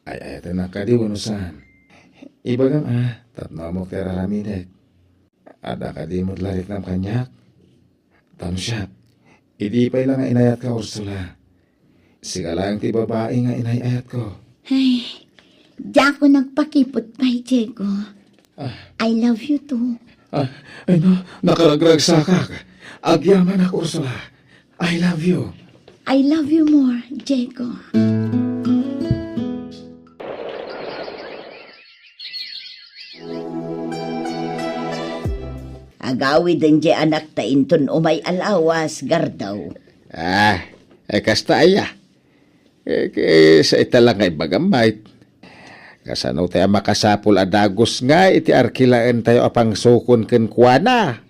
ay-ayatennak kadi wenno saan? Ibagam, a, tapno ammok ti ar-aramidek. Adda kadi met la riknam kaniak? Ta no siak, idi pay la nga inayatka, Ursula. Sika laeng ti babai nga inay-ayatko. Ay, diak nagpakiput pay, Diego. Ah. I love you too. Ah, ay na, nakaragragsakak. Agyamanak, Ursula. I love you. I love you more, Diego. Agawiden diay anakta inton umay a lawas, Gardaw. Ah, ay kasta aya. Eh, ket sa ita la nga ibagam, Mike. Kasano ti a makasapul a dagus nga iti arkilaentayo a pangsukon kenkuana?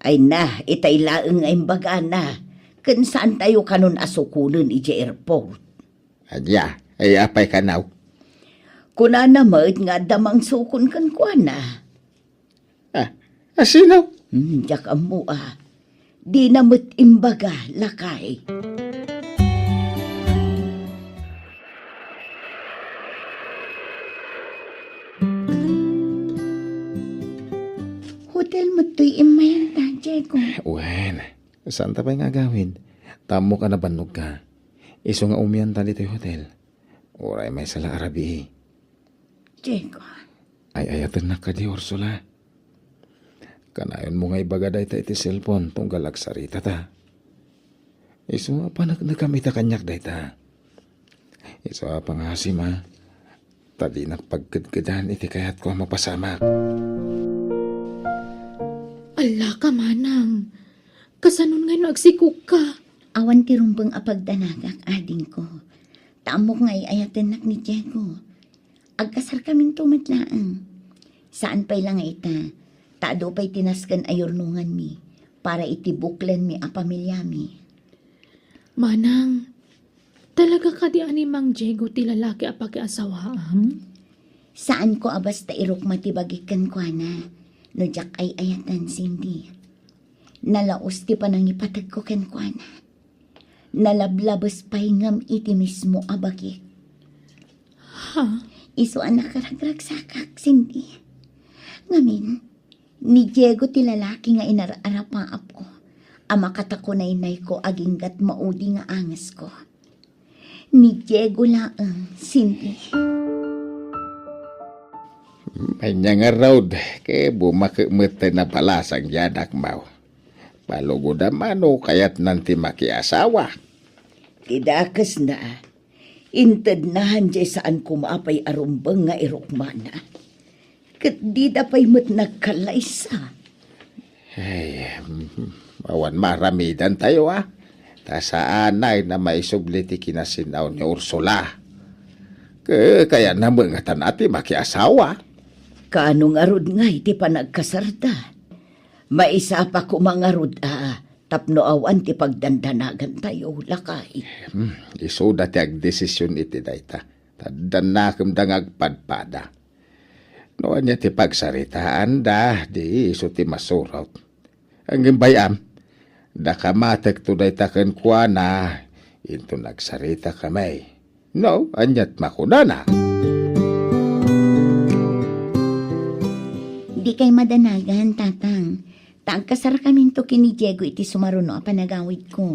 Ay na, itay laeng nga imbagana. Ken saantayo kanon a sukonen idiay airport. Ania, ay apay kanaw? Kunana met nga adda mangsukon kenkuana. Ah, asino? Hmm, diak ammo a. Dina met imbaga, lakay. Hotel met toy immayanta, Diego. Wen, saanta pay nga agawid? Ammok a nabannogka. Isu nga umianta ditoy hotel. Uray maysa la a rabii. Diego. Ay-ayatennak kadi, Ursula. Kanayonmo nga ibaga dayta iti cellphone tunggal agsaritata. Isu a paneknekam ita kaniak dayta. Isu a pangasim a, ta dinak pagkedkedan iti kayatko a mapasamak. Allaka, manang. Kasanon ngay no agsikogka? Awan ti rumbeng a pagdanagak, adingko. Ta ammok nga ay-ayatennak ni Diego. Agkasarkaminto met laeng. Saan pay la nga ita, ta adu pay ti nasken a yurnonganmi para iti buklenmi a pamiliami. Manang, talaga kadi a ni Mang Diego ti lalaki a pakiasawaam? Saanko a basta irukma ti bagik kenkuana no diak ay-ayaten, Cindy. Nalaus ti panangipategko kenkuana. Nalablabes pay ngem iti mismo a bagik. Ha? Isu a nakaragragsakak, Cindy. Ngamin, ni Diego ti lalaki nga inar-arapaapko a makatakunaynayko aginggat maudi nga angesko. Ni Diego laeng, Cindy. Ania ngarud, ket bumakek met ti nabalasang ti anakmo. Palugodam a no kayatnan ti makiasawa. Ti dakesna, intedna diay saan koma pay a rumbeng nga irukmana. Ket dida pay met nagkallaysa. Ay, awan maaramidantayo, a. Ta saanay a maisubli ti kinasin-aw ni Ursula. Ket kayatna met nga tan-a ti makiasawa. Kaano ngarud ngay ti panagkasarda? Maisapa koma ngarud a tapno awan ti pagdandanagantayo, lakay. Hmm, isuda ti agdesision iti dayta. Ta adda nakemda nga agpadpada. No ania ti pagsaritaanda, di isu ti masurot. Ngem bay-am, dakatek to dayta kenkuana, inton agsaritakami. No, aniat makunana? Dikay madanagan, Tatang. Ta agkasarkaminto ken ni Diego iti sumaruno a panagawidko.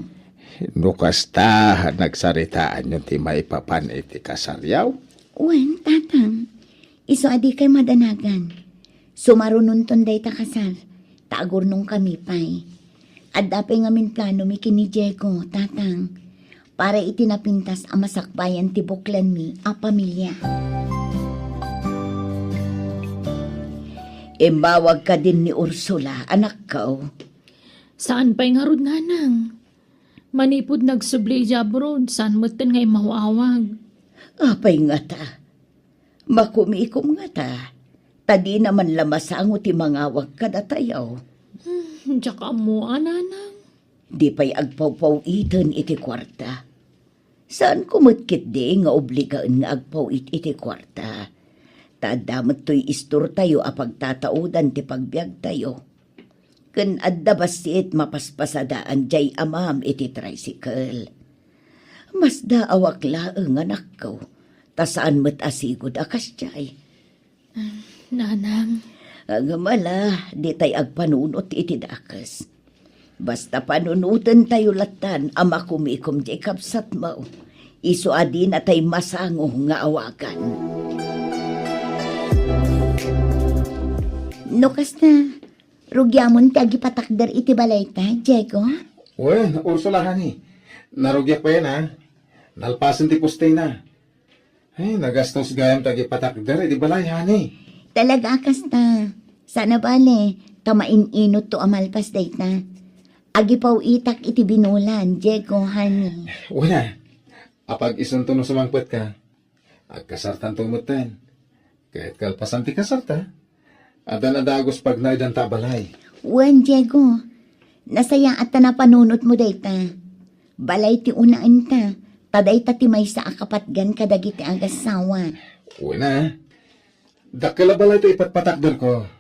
No kasta, nagsaritaanyo ti maipapan iti kasaryo? Wen, Tatang. Isu a dikay madanagan. Sumarunonton dayta kasar, ta agurnongkami pay. Adda pay ngamin planomi ken ni Diego, Tatang, para iti napintas a masakbayan ti buklenmi a pamilia. Immawag kadin ni Ursula, anakko. Saan pay ngarud, nanang. Manipud nagsubli idiay abroad, saan metten nga immaw-awag. Apay ngata? Makumikom ngata, ta dina man la masango ti mangawag kadatayo. Hmm, diak ammo a, nanang. Di pay agpawpaw-iten iti kuarta. Saanko met ketdi nga obligaen nga agpaw-it iti kuarta. Ta adda met toy istortayo a pagtataudan ti pagbiagtayo. Ken adda bassit mapaspasadaan diay amam iti tricycle. Masdaawak laeng, anakko, ta saan met a sigud a kasdiay. Nanang. Ngem ala, ditay agpanunot iti dakes. Basta panunotentayo lattan a makumikom diay kabsatmo. Isu a dina tay masango nga awagan. No kasta, rugiamon ti agipatakder iti balayta, Diego? Wen, Ursula, honey. Narugiak payen, a. Nalpasen ti postena. Ay, nagastos gayam ti agipatakder iti balay, honey. Talaga a kasta. Saan a bale, ta maininotto a malpas dayta. Agipaw-itak iti binulan, Diego, honey. Wen a, apag-isunto no sumangpetka. Agkasartanto metten. Ket kalpasan ti kasarta, addan a dagus pagnaedanta a balay. Wen, Diego. Nasayaat ta napanunotmo dayta. Balay ti unaenta, ta dayta ti maysa a kapatgan kadagiti agassawa. Wen a, dakkel a balay ti ipatpatakderko.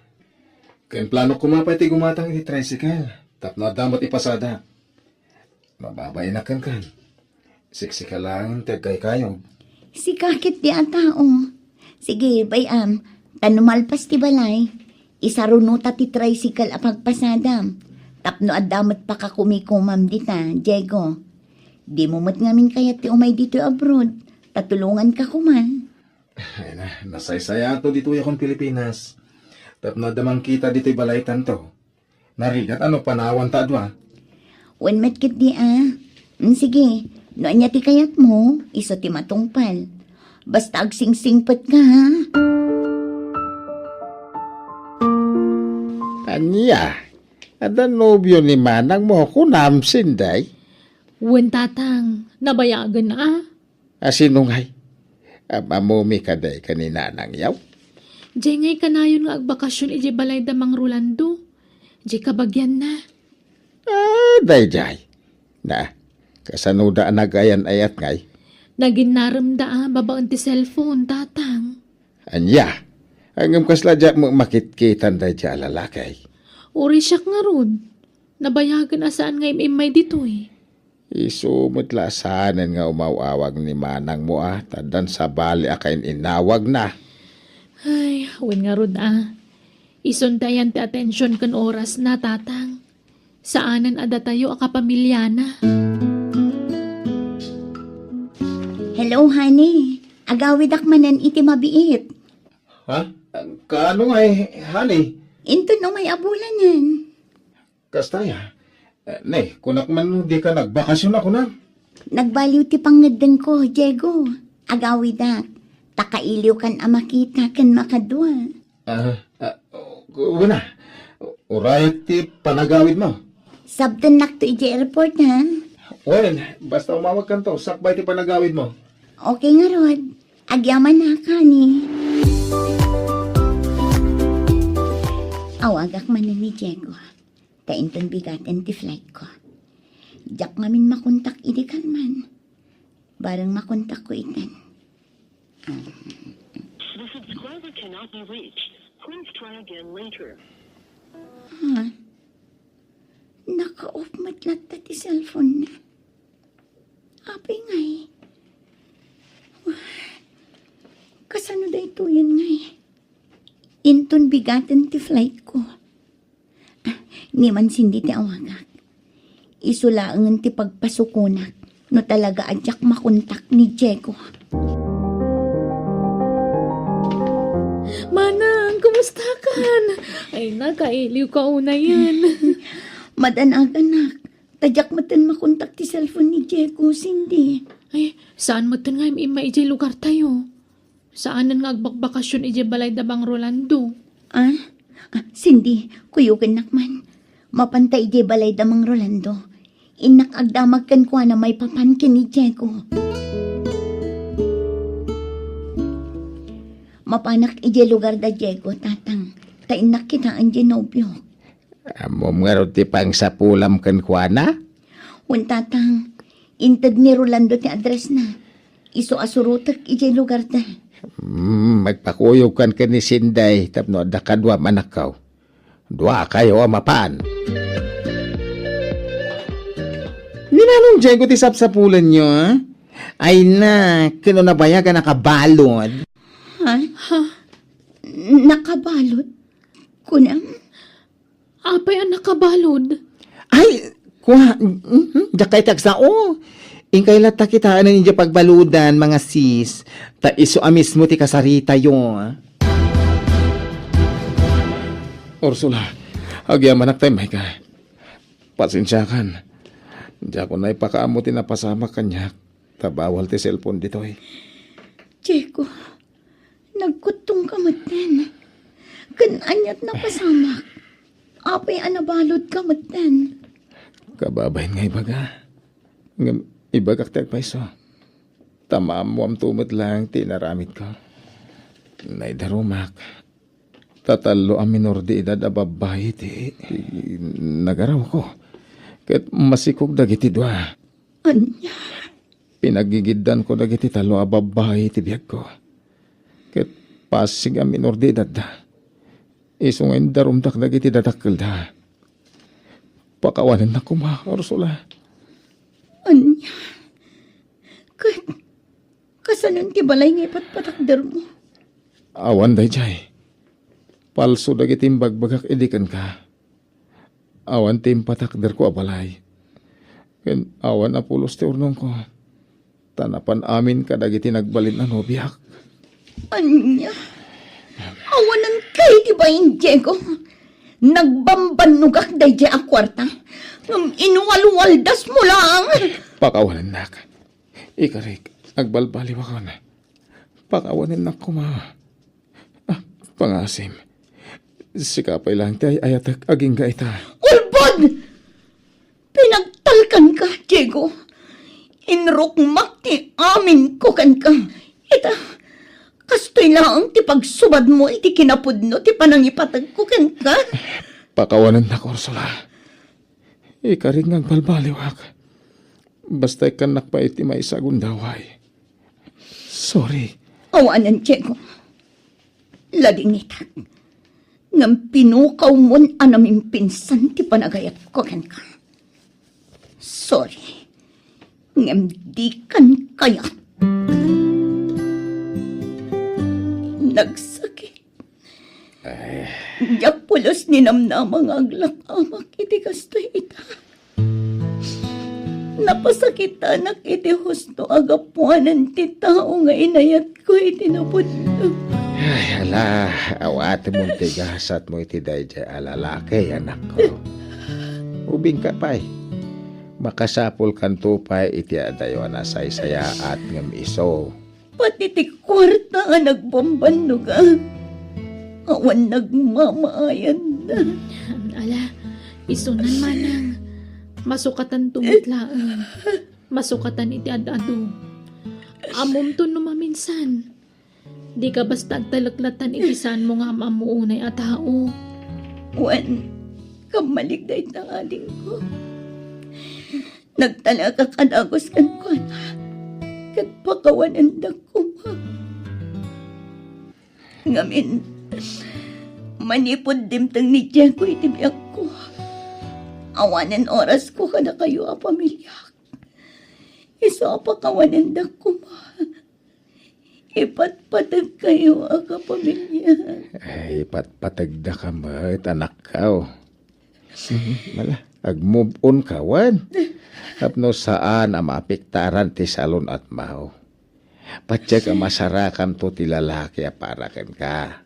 Ken planok koma pay ti gumatang iti tricycle, tapno adda met ipasadak. Mababainak kenkan. Siksika laeng ti agkaykayog. Sika ket di a tao. Sige, bay-am, ta no malpas ti balay, isarunota ti tricycle a pagpasadam, tapno adda met pakakumikomam dita, Diego. Dimo met ngamin kayat ti umay ditoy abroad, ta tulonganka koma. Ay na, nasaysayato ditoy akon Pilipinas. Tapno adda mangkita ditoy balaytanto. Narigat a no panawanta a dua. Wen met ketdi a. Mm, sige, no ania ti kayatmo, isu ti matungpal. Basta agsingsingpetka, ha? Ania? Adda nobio ni manangmo, kunam, Sinday? Wen, tatang, nabayagen a. A sino ngay? Am-ammomika kadi ken ni nanangyo? Diay ngay kanayon nga agbakasyon idiay balay da Mang Rolando. Diay kabagianna. Ah, daydiay. Na, kasanoda a nagayan-ayat ngay? Naginnaremda a babaen ti cellphone, tatang. Ania? Ngem kasla diak met makitkitan daydiay a lalaki? Uray siak ngarud. Nabayagen a saan nga im-immay ditoy. Isu met la a saanen nga umaw-awag ni manangmo a, ta addan sabali a kain-inawagna. Ay, wen ngarud a. Isun ti ayan ti atension ken orasna, tatang. Saanen a datayo a kapamiliana. Hello, honey. Agawidak manen iti mabiit. Ha? Kaano ngay, honey? Inton umay a bulanen. Kasta aya? Eh, ne, kunak man no dika nagbakasyon a kunam? Nagbaliw ti pangngeddengko, Diego. Agawidak. Ta kailiwkan a makita ken makadua. Ah, ah, wen a. Urayek ti panagawidmo. Sabtennakto idiay airport, ha? Wen, basta umawagkanto, sakbay ti panagawidmo. Okay ngarud. Agyamanak, honey. Awagak manen ni Diego. Ta inton bigaten ti flight ko. Diak ngamin makontak idi kalman. Bareng makontakko iten. The subscriber cannot be reached. Please try again later. Ha? Naka-off met latta ti cellphone na. Apay ngay? Kasano daytoyen ngay? Inton bigaten ti flight ko. Ah, ni man sindi ti awagak. Isu laengen ti pagpasukonak no talaga a diak makontak ni Diego. Manang, kumustakan? Ay, nakailiw ka unayen. Madanaganak. Ta diak metten makontak ti cellphone ni Diego, Cindy. Ay, saan metten nga im-imma idiay lugartayo? Saanen nga agbakbakasyon idiay balay da Bang Rolando. Ah? Ah, Cindy, kuyogennak man. Mapanta idiay balay da Mang Rolando. Innak agdamag kenkuana maipapan ken ni Diego. Mapanak idiay lugar da Diego, Tatang. Ta innak kitaen diay nobio. Ammom ngarud ti pangsapulam kenkuana? Wen, Tatang. Inted ni Rolando ti address na. Isu a surotek idiay lugarda. Hmm, magpakuyogkan ken ni Sinday tapno adda kaduam a nakkaw. Duakayo a mapan. Ni Manong Diego ti sapsapulenyo, a? Ay na, ken no nabayag a nakabalud. Ha? Ha? Nakabalud? Kunam? Apay a nakabalud? Ay, kua, mhm, diak kayat ti agsao. Inkay latta kitaen idiay pagbaludan, mga sis, ta isu a mismo ti kasaritayo. Ursula, agyamanak ta immayka. Pasensiakan. Diakon ipakaammo ti napasamak kaniak, ta bawal ti cellphone ditoy. Diego, nagkuttongka metten. Ken aniat napasamak? Apay a nabaludka metten? Kababain nga ibaga. Ngem ibagak ti agpayso. Ta maammoamto met laeng ti inaramidko. Naidarumak. Ta tallo a minor de edad a babbai ti nagarawko. Ket masikog dagiti dua. Ania? Pinagigiddanko dagiti tallo a babbai ti biagko. Ket pasig a minor de edadda. Isu nga indarumdak dagiti dadakkelda. Pakawanennak koma, Ursula. Ania? Ket kasanon ti balay nga ipatpatakdermo? Awan daydiay. Palso dagiti imbagbagak idi kenka. Awan ti impatakderko a balay. Ken awan a pulos ti urnongko. Ta napan amin kadagiti nagbalin a nobiak. Ania? Awanen kay ti bain, Diego. Nagbambannogak daydiay a kuarta. Ngem inwalwaldasmo laeng. Pakawanennak. Ikarik, agbalbaliwakon. Pakawanennak koma. Ah, pangasim. Sika pay laeng ti ay-ayatek agingga ita. Ulbod! Pinagtalkanka, Diego. Inrukmak ti aminko kenka. Ita, kastoy laeng ti pagsubadmo iti kinapudno ti panangipategko kenka. Pakawanennak, Ursula. Ikarik nga agbalbaliwak. Basta ikkannak pay iti maysa a gundaway. Sorry. Awanen, Diego. Ladingitak. Ngem pinukawmon a namimpinsan ti panagayatko kenka. Sorry. Ngem dikan kayat. Nagsakit. Ay. Diak pulos ninamnama nga aglakamak iti kastoy ita. Napasakitanak iti husto a gapuanan ti tao nga inayatko iti napudno. Ay, ala, awatemon ti gasatmo iti daydiay a lalaki, anakko. Ubingka pay. Makasapulkanto pay iti adayo a nasaysayaat ngem isu. Pati ti kuarta a nagbambannogan, awan nagmamaayanda. Ala, isunan manang, masukatanto met laeng. Masukatan iti ad-adu. Ammomto no maminsan. Dika basta agtalek latta iti saanmo nga am-ammo unay a tao. Wen, kammalik dayta adingko. Nagtalekak a dagus kenkuana, ket pakawanendak koma. Ngamin, manipud dimteng ni Diego iti biagko, awanen orasko kadakayo a pamiliak. Isu a pakawanendak koma. Ipatpategkayo a kapamilya. Ay, ipatpategdaka met, anakko. Mhm, ala, ag-move on ka, wen? Tapno saan a maapektaran ti salun-atmo. Patiek a masarakanto ti lalaki a para kenka.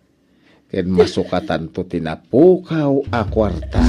Ken masukatanto ti napukaw a kuarta.